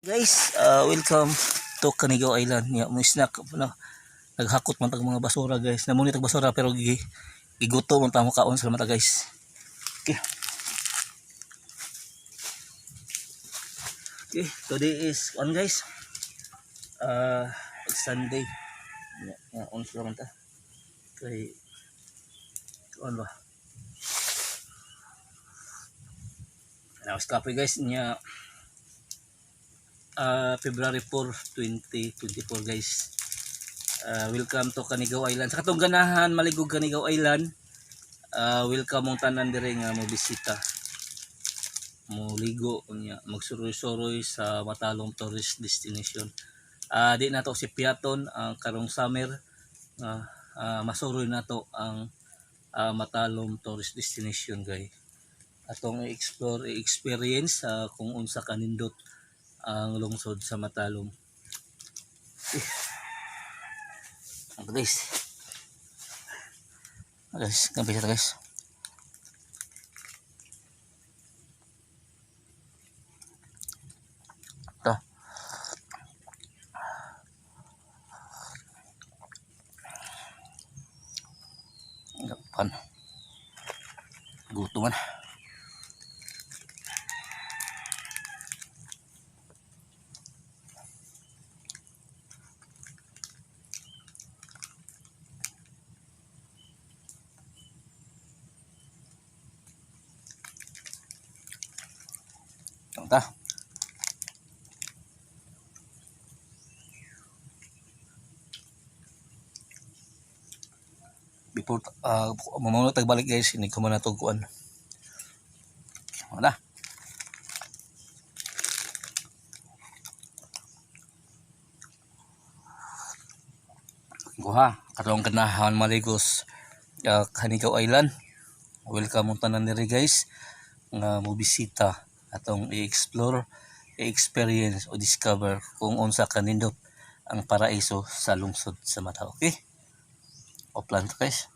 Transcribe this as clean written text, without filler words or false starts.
Guys, welcome to Canigao Island. Ya, mo snack no. Naghakot man tag mga basura, guys. Namuni tag basura pero giguto man ta mo kaon sa mata, guys. Okay. Okay, today is on, guys. Sunday. Ya, ya, on sila man ta. Kay on ba? Now, kapoy, guys, niya February 4, 2024, guys. Welcome to Canigao Island. Sa katong ganahan maligog Canigao Island, welcome mong tanan dire nga mo bisita. Mo ligo unya, magsuroy-suroy sa Matalom Tourist Destination. Di nato si Piaton ang karong summer masuroy nato ang Matalom Tourist Destination, guys. Atong i-explore, i-experience kung unsa kanindot ang lungsod sa Matalom. Eh. Ano, guys? Ah, guys, kampay siya, guys. Ito. Pan. Gutom man. Ta. Before mamuna tag balik, guys, ini ko man nato kuan. Wala. Kuha, katong ganahan maligos Canigao Island. Welcome mo tanan diri, guys, nga mo bisita atong i-explore, i-experience o discover kung unsa kanindot ang paraiso sa lungsod sa Mata. Okay? Oplan to, guys.